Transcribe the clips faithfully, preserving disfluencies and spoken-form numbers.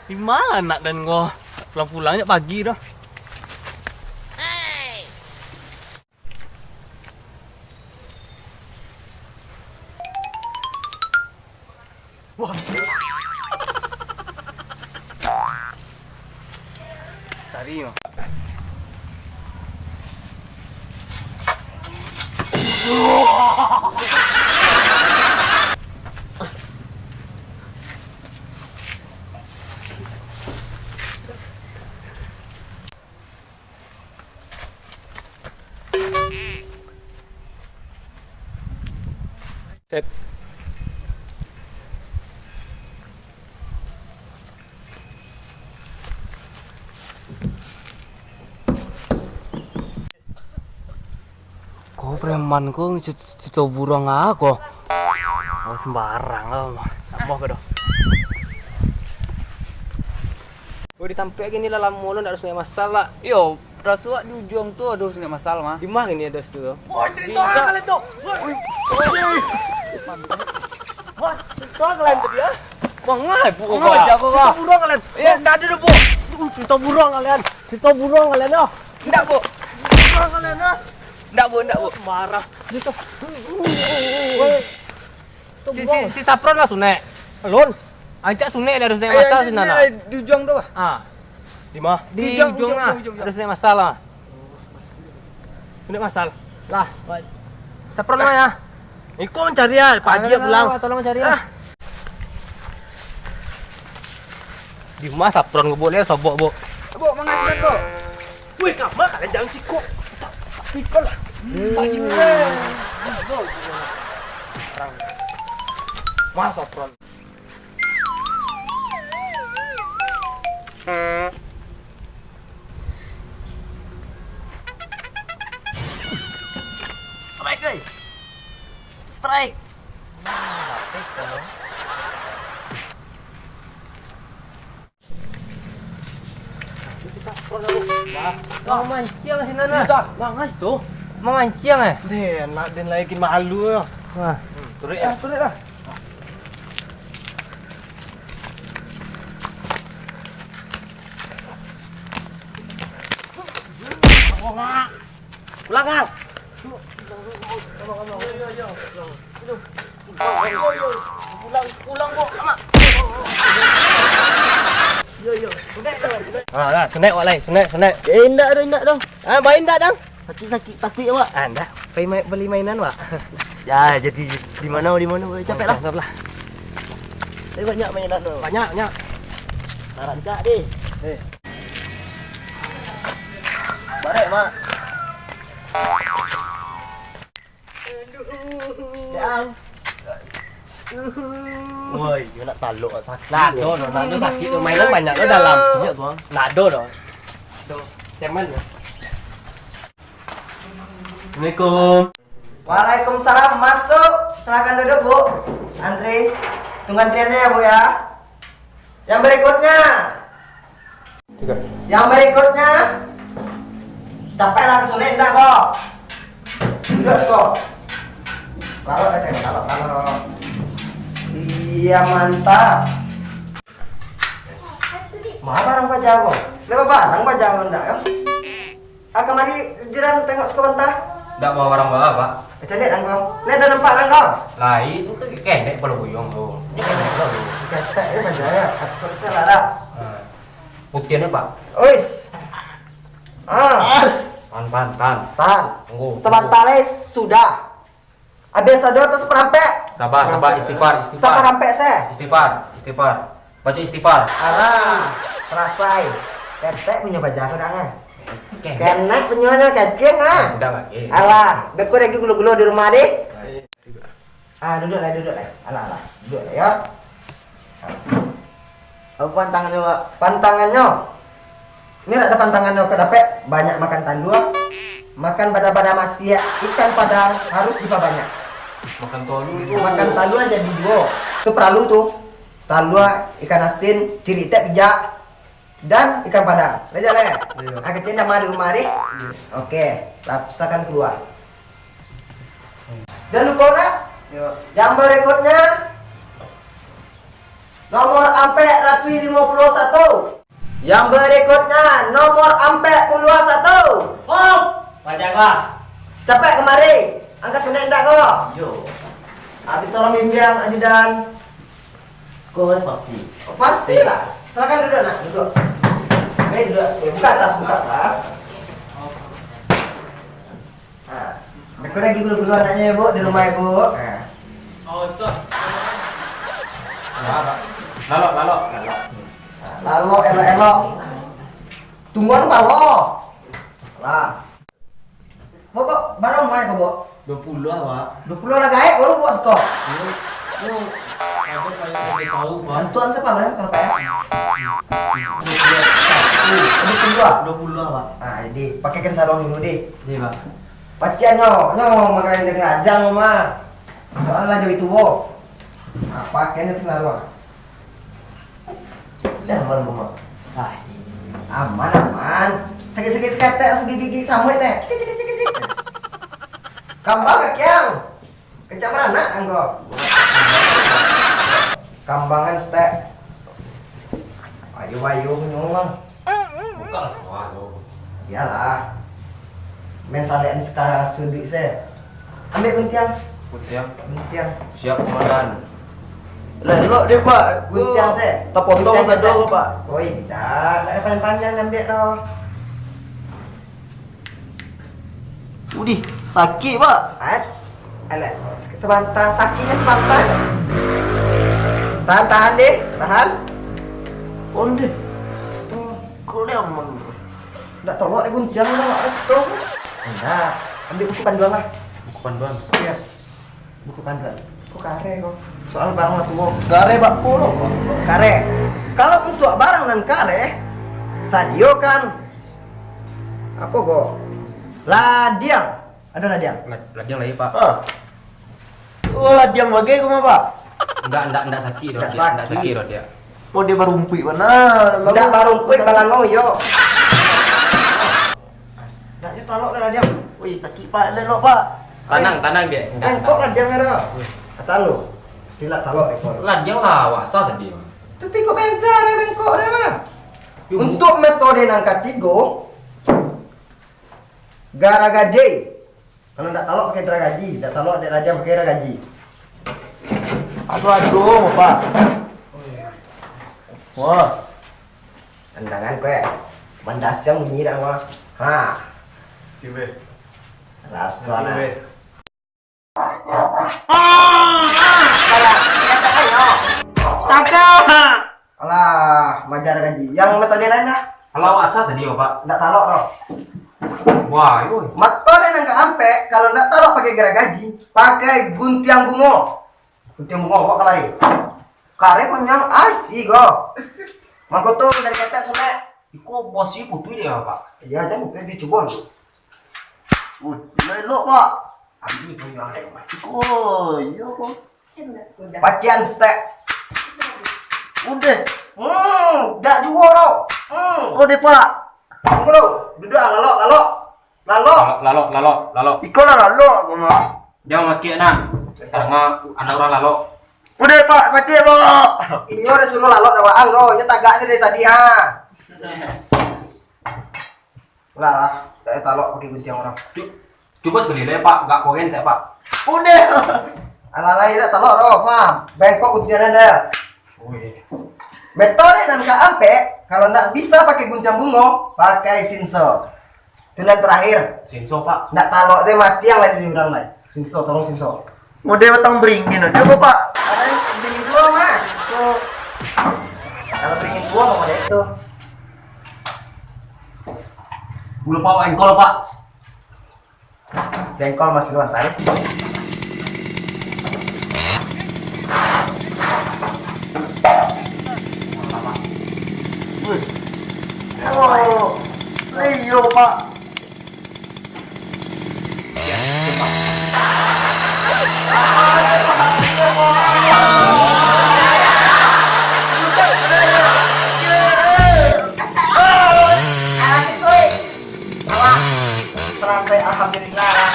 Di ma lah anak den ko? Pulang-pulang jak pagi doh. Wah. Cari mah. Sip. Ko preman ko ngecit-, cito buruang ah ko. Oh, sembarang ah. Amoh ko doh. Oh, di tampek gini lah lamo lo ndak ado sungai masal lah. Iyo, raso awak di ujuang tu ado sungai masal mah. Di ma gini ado situ tu? Woi, cerito kalian tu. Woi. Wah, cerito kalian tadi ah. Mangai, Bu, mangai, Pak. Jago, Pak. Cerito buruang kalian. Eh, ndak ado doh, Bu. Uh, cerito buruang kalian. Cerito buruang kalian doh. Ndak, Bu. Buruang kalian doh. Ndak, Bu, ndak, Bu. Marah. Cerito. Woi. Si, si, si Sapron lah sunek. Alun. Ancak sunek lah, harus naik masal sinan lah. Di ujuang tu, Pak. Ah. Di ma? Di ujuang, ujuang lah. Harus naik masal lah. Naik masal. Lah. Sapron lah ya. Iko cari ah, pagi ah pulang. Tolong cari ah. Di ma Sapron ko, Bu? Lihat sobok, Bu. Bu, mangaji, Bu. Weh, kama kalian jalan siko? Ikon lah. Tajin, weh. Orang. Ma Sapron. Strike, guys. Strike. Mamanciang sinan nah. Mangas tu. Mamanciang eh. Den, nak den lagi malu yo. Nah. Turuik lah, turuik lah. Pulang, Kang. Pulang, pulang, Bu. Amak. Yo, yo. Ah, lah, sunek wak lai, sunek, sunek. Eh, indak doh, indak doh. Ah, bain indak, Dang? Sakik-sakik, takuik awak. Ah, indak. Pai ma-, bali mainan, wak. Ya, jadi di mano, di mano, capek lah. Mantap lah. Tapi banyak mainan tu. Banyak, banyak. Nah, rancak deh. Eh. Barek, Mak. Dang. Woi, yo nak talok sakik. Nado, nado sakik tu, mainan banyak tu dalam. Sejuk tu, ah. Nado doh. Tuh, cemen. Assalamualaikum. Waalaikumsalam, masuk. Silakan duduk, Bu. Antri. Tunggu antriannya ya, Bu, ya. Yang berikutnya. Tiga. Yang berikutnya. Capeklah ke sulik ndak, kok? Duduk, kok. Lalok, katanya, lalok, lalok. Iya, mantap. Ma barang paja ko? Lewat barang paja ko ndak, kan? Ah, kamari jiran tengok siko banta. Ndak bawa barang baa, Pak. Macam ni, Dang, ko? Ni ado nampak, Dang, ko? Lai, itu kan ketek pala buyuang tu. Ni ketek lah tu. Ketek je paja, ya. Atas salah dah. Nah. Buktiannya, Pak. Ois. Ah. Tan, tan, tan. Tan. Tunggu, tunggu. Sabanta lai sudah. Abih sado tu saparampek. Sabar, sabar, istighfar, istighfar. Saparampek se. Istighfar, istighfar. Baca istighfar. Alah, salasai. Ketek punyo paja ko, Dang, eh. Ketek. Kenek punyonyo kacing, ah. Udah, Pak. Eh. Alah, beko lagi gulo-gulo di rumah, deh. Ah, duduk lah, duduk lah. Alah, alah. Duduk lah, ya. Apa pantangannyo, Pak? Pantangannyo, ini ndak ado pantangannyo ka dapek, banyak makan talua, makan bada-bada masiak, ikan padang harus dipabanyak. Makan talua tu. Makan talua jadi duo. Tu paralu tu. Talua, ikan asin, ciritek pijak, dan ikan padang. Lah, jaleh. Iyo. Ah, kecek nama di rumah, deh. Iyo. Oke, lah, silakan keluar. Jangan lupa, nak. Iyo. Yang berikutnya, Nomor ampek ratuih limo puluah satu. Yang berikutnya, nomor ampek puluah satu. Oh, Pak Jaga. Capek kemari. Angkat sudah indak ko? Yo. Abi tolong bimbing, ajudan. Ko pasti. Oh, pastilah. Silakan duduk, nak. Duduk. Ini duduk. Buka tas, buka tas. Nah, beko lagi gulu-gulu anaknya, Ibu, di rumah Ibu. Nah. Oh, itu. Lalok, lalok. Lalok. Nah, lalok, elok-elok. Tungguan bawah. Lah. Bok, Bok, bara umua ko, Bok? Duo puluah, Pak. Duo puluah lah gaek, baru Bok siko. Iyo. Yo, ado payah ado tahu, Pak. Bantuan siapa lah, kalau payah? Duo puluah. Duo puluah? Duo puluah, Pak. Ah, jadi, pakaikan sarung dulu, deh. Iya, Pak. Pacian nyo, nyo mangarajang-rajang, mah. Soalnya lah jadi tuo. Ah, pakaikan itu sarung. Dah aman rumah. Ah, aman, aman. Sakik-sakik saketek, harus gigi-gigi samuik teh. Cik, cik, cik, cik. Kambang kakiang. Kencang baranak angko. Kambangan stek. Ayo, ayo, punyo, Bang. Buka lah sawah tu. Bialah. Main salekan seka suduik se. Ambil guntiang. Guntiang. Guntiang. Siap, Komandan. Lah, elok deh, Pak. Guntiang se. Tapotong. Guntiang sado, Pak. Oh, indak. Ndak ada panjang-panjang ambil tu. Udih, sakik, Pak. Ais. Alah, sabanta, sakiknyo sabanta se. Tahan, tahan, deh. Tahan. Onde. Hmm. Kok dia aman? Ndak tolok deh guntiang, ndak ada cito. Ndak. Ambil buku panduan lah. Buku panduan. Yes. Buku panduan. Kok kareh kok? Soal barang lah tuo. Kareh, Pak. Polo, Pak. Kareh. Kalau untuak barang nan kareh, sadiokan apo ko? Ladiang. Ado ladiang? La-, ladiang lai, Pak. Ah. Oh, ladiang bagai ko mah, Pak? Ndak, ndak, ndak sakik doh, ndak sakik. Ndak sakik doh, Diak. Oh, dia barumpuik bana. Ndak barumpuik, balangau, yo. Ndak, yo talok dah ladiang. Wih, sakik, Pak. Elok, Pak. Tanang, tanang, Diak. Ndak, bengkok ndak. Ladiang ado. Wih. Kata lu. Dia ndak talok, ekor. Ladiang lah, awak sah tadi, Bang. Tapi kok bencana bengkok dah, Bang? Yo. Untuk metode nan katigo, garagaji. Kalau ndak talok pakai garagaji, ndak talok dek ladiang pakai garagaji. Aduh, aduh, Bapak. Wah. Tandangan kue. Mandasiang bunyi dah, wah. Ha. Cium, eh. Raso nah. Cium, eh. Kayak, kayak ayo. Taga. Alah, majar gaji. Yang metode lain lah. Alah, awak asa tadi, Pak. Ndak talok, no. Wah, iyo. Metode nan kaampek, kalau ndak talok pakai garagaji, pakai guntiang bungo. Guntiang bungo, awak kalai. Kare panjang, ai, si, go. Mangko tu dari ketek, Sunek. Iko bosi putuih dia, Pak. Iya, jan, dia dicoba dulu. Uh, elok, Pak. Ambil punya, Pak. Oh, iya, Pak. Pacian stek. Udah. Hmm, dak juo lo. Hmm. Udah, Pak. Tunggu lo. Duduk ah, lalok, lalok. Lalok. Lalok, lalok, lalok, lalok. Iko lah lalok, aku mah. Jangan makik, nak. Tangah anak orang lalok. Udah, Pak, sakit, Pak. Inyo udah suruh lalok dah waang lo. Inyo tagak se dari tadi, ha. Lah, lah, dak talok pakai guntiang orang. Cu-, cubo sakali lai, Pak, gak koren tak, Pak? Udah. Alah, lah, dak talok doh, Pak. Bengkok guntiang dah. Wih. Metode nan kaampek, kalau ndak bisa pakai guntiang bungo, pakai sinso. Itu nan terakhir. Sinso, Pak. Ndak talok, saya mati yang lain di orang lain. Sinso, tolong sinso. Model batang beringin aja kok, Pak. Kalau beringin tua, Mas. So, kalau beringin tua, mau model itu. Lupa, Pak, engkol, Pak. Jengkol masih luar tarik. Wih. Oh, Leo, Pak. Awak serasa alhamdulillah lah.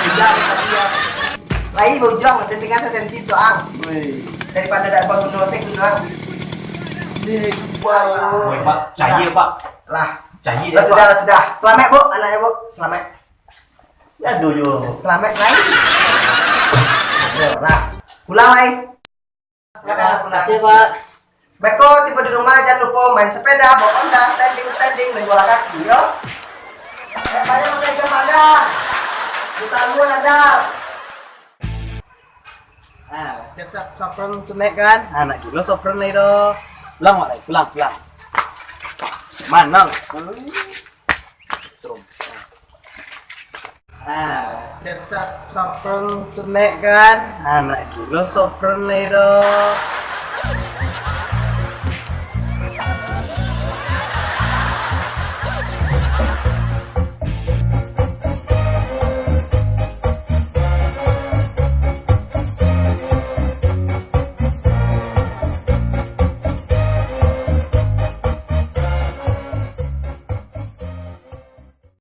Sudah, tapi ya. Lai bujang, dia tinggal sasenti tu, ang. Wih. Daripada dak baguno, saya guno, ang. Woi, Pak, cayia, Pak. Lah. Cayia, Lah sudah, lah sudah. Selamat, Bu, anaknya, Bu. Selamat. Aduh, yo. Selamat, lah. Yo, lah. Pulang, lah. Silakan pulang. Makasih, Pak. Beko tiba di rumah, jangan lupa main sepeda, bawa onda, standing, standing, main bola kaki, yo. Banyak makan ikan bandar. Kita dulu, Nandar. Ah, siap-siap sopron sunek kan? Ah, nak gilo sopron lai doh. Pulang, Wak, lai. Pulang, pulang. Mana? Ah, siap-siap sopron sunek kan? Ah, nak gilo sopron lai doh.